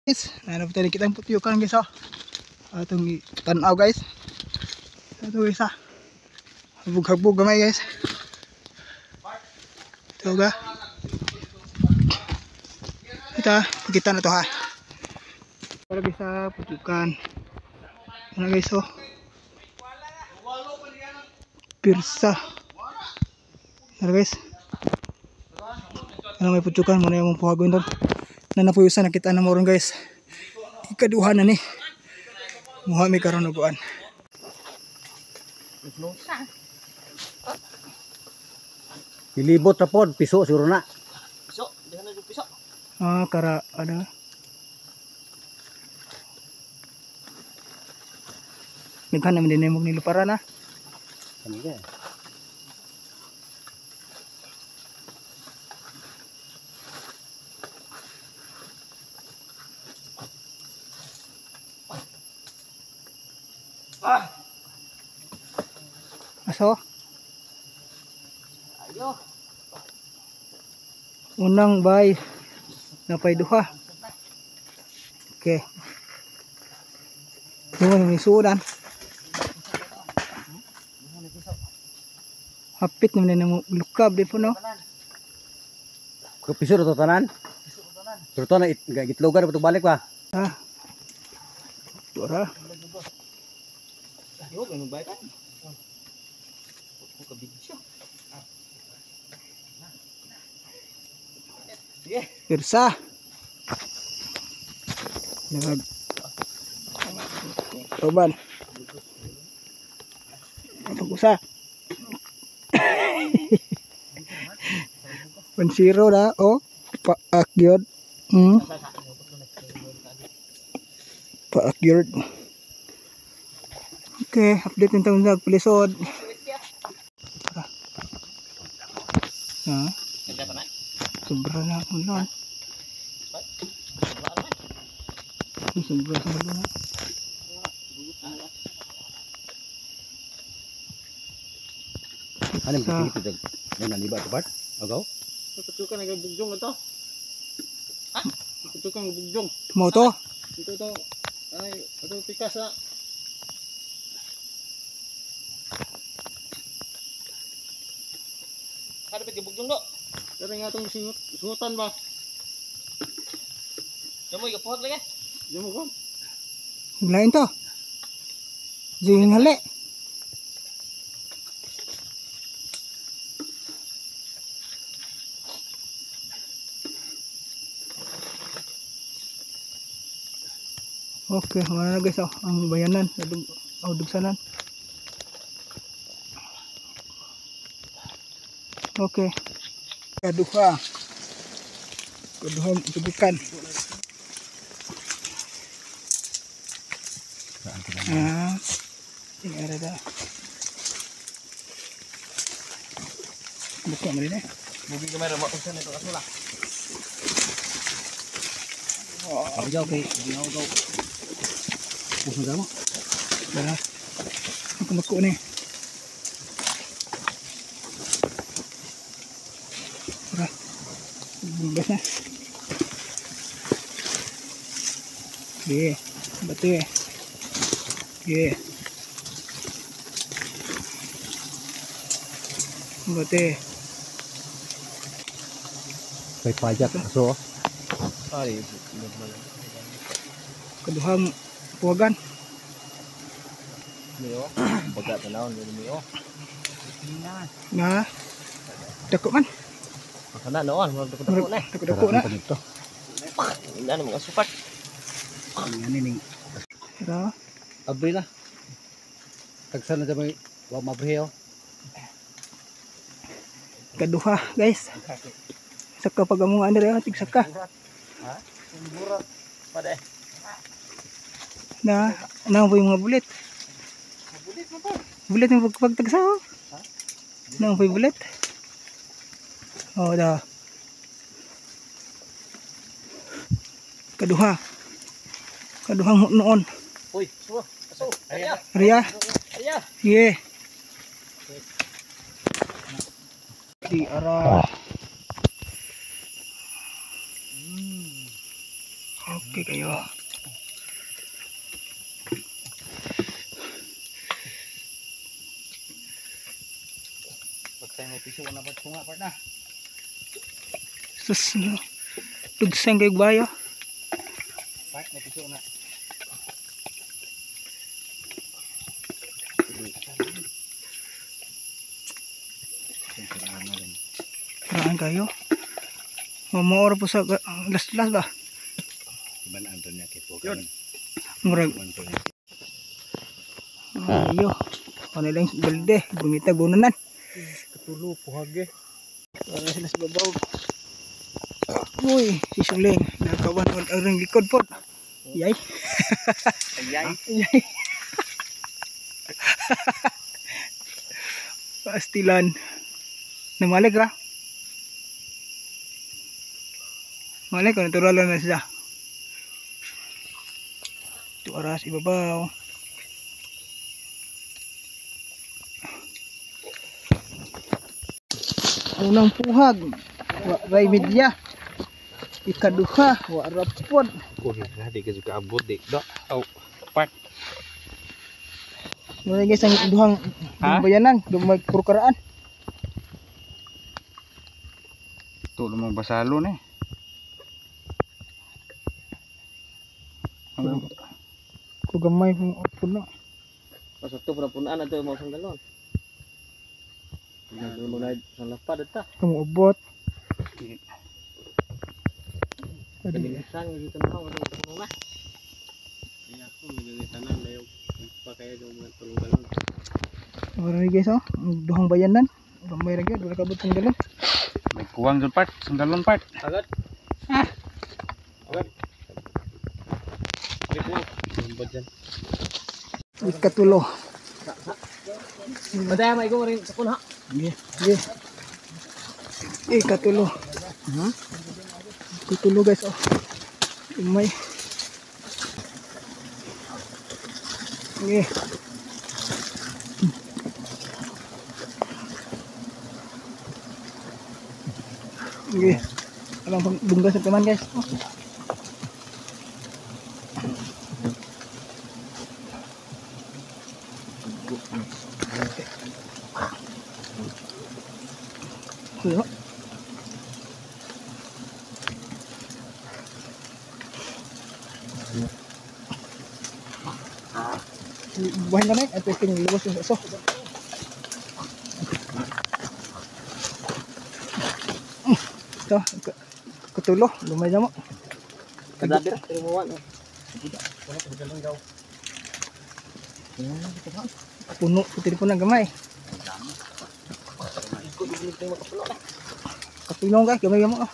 Guys, ano pa tayo kitang putiyukan, guys, oh. Atong tanaw, guys. Ito, guys, ah. Habog-habog gamay, guys. Ito ga. Ito, kita na to ha. Para, guys, sa putukan. Ano, guys, oh. Pirsa. Ano, guys? Ano may putukan mo na yung puhagon doon. Na napuyusan nakita na mo ron, guys. Ikaduha na ni. Muha mi karon og kuan. Nilibot ra pod, piso siguro na. Piso, dihan na yung piso. Ah, kara ada. Naghan naman din mo niluparan ah. Ano ka? Aso, Ayo. Unang bay napay duha. Okay. Yung may sudan. Hapit naman din mo lukab di po, no. Piso ra to tanan. Pero to na gitlogan pa balik ba? Ah. Dora. Ayo, ganun ba kan? Ko kabidyo. Sige. Pirsa. Nag Toban. Pag-usa. 1-0 na, oh. Paakyod. Paakyod. Okay, update ng taong nagpilisod. Ha? Ganda pa na. Sobra na ulan. Sobra sa ulan. Ano Sa- mo ito? May naniba to part? Agaw? Patukan ang bugjong ito. Ha? Patukan ang bugjong. Mo to? Ito to. Ay, ito pikas na. Kada pa bugjong do. Pero nga itong singut, sungutan ba? Jamoy kapuhag lagi. Jamoy ko. Lain to. Jing hali. Okay, wala na, guys, oh, ang bayanan, oh, dugsanan. Okay. Kaduha. Kaduha tubukan. Ah. Ini ada dah. Buka mo din eh. Bugi kamera mo usan ito kasula. Agaw kay agaw agaw. Puso mo. Dah. Aku mekuk ni. Dah. Bebas na. Okay. Batu eh. Okay. Batu. Kay pajak aso. Ay, Kaduhang puwagan. Miyo. Baga tanawon ni Miyo. Na. Dako man. Kana noon, mo dako na. Dako-dako na. Dito. Ina mga supat. Ano ning Tara. abri na. Tagsan na may wa mabrihe oh. Kaduha, guys. Saka pag among ano rin, tigsaka. Ha? Burat. Pade. Na, na po yung mga bulit. Bulit mo pa. Bulit yung pagtagsa, oh. Na po yung bulit. Oh, da. Kaduha. Kaduhang noon. Uy, suwa. Aso. Aya. Ria. Aya. Yeah. Di arah. Okay kayo. Pagtay may piso na part tunga part na. Sus, no. Dugsang kayo bayo. Part may piso na. Paraan kayo. Mamoor po sa last ba? Iba na Antonio kay po. Murag. Ayo. Ano lang balde, bumita bunanan. Katulo puhag eh. Para sila sa babaw. Uy, si Suling. Nakawan on ang likod po. Yay. Ayay. Yay. Pastilan. Namalik ra. Malik, natural na siya. Ito aras ibabaw. Unang puhag, wa ray media. Ikaduha, wa rapod. Kuhi na di ka juga abot di do. Oh, part. Muna guys ang duhang bayanan, dumay purkaraan. Tulo mong basalo ni. Ko gamay pong puno. Pasok to puna punaan ato mo sang galon. Mo na sang lapad ta. Kamu ubot. Kalimisan dito na ako sa na. Ay ako may tanan dayo pa kaya yung mga tulong galon. Muna guys oh, ang duhang bayanan. Gamay ra gyud, wala kabot ang galon. May kuwang dun part, sang galon part. Agad. Ah. Agad. May kuwang. Lumbad dyan. Ikatulo. Madaya may rin sa kunha. Yeah. Ikatulo. Ikatulo guys oh. Umay. Yeah. Yeah. Alam pang bunggas sa taman guys. Oh. Kuya. Buhay na at pwedeng luwas yung aso. Ito, katulo, lumay na mo. Kadabi, pero mo. Puno, puti po ng gamay. Kapilong guys, gamay mo.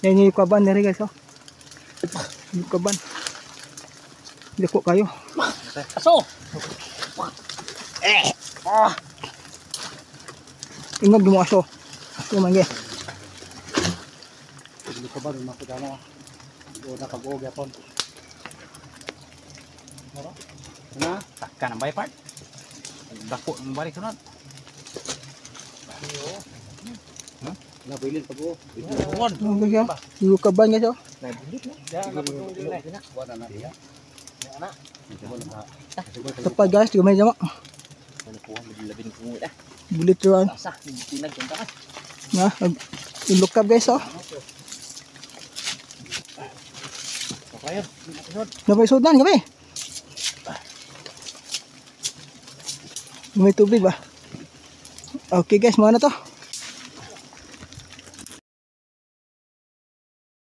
Yan yung kaban nari guys. Oh. Yung kaban. Dako kayo. Aso! Eh! Ah! Ingog mo aso. Aso man guys. Yung kaban makita mo. Una pag-uog yapon. Na, takka ng bay part. Dako ng balik sunod. Na bilin pag-uog. Tungod. Ano guys? Yung kaban guys oh. Wala na diya. Tapos guys, gamay mo. Bulit ruan. Na, ilok up guys oh. Napay sudan kami. May tubig ba? Okay guys, mga na to.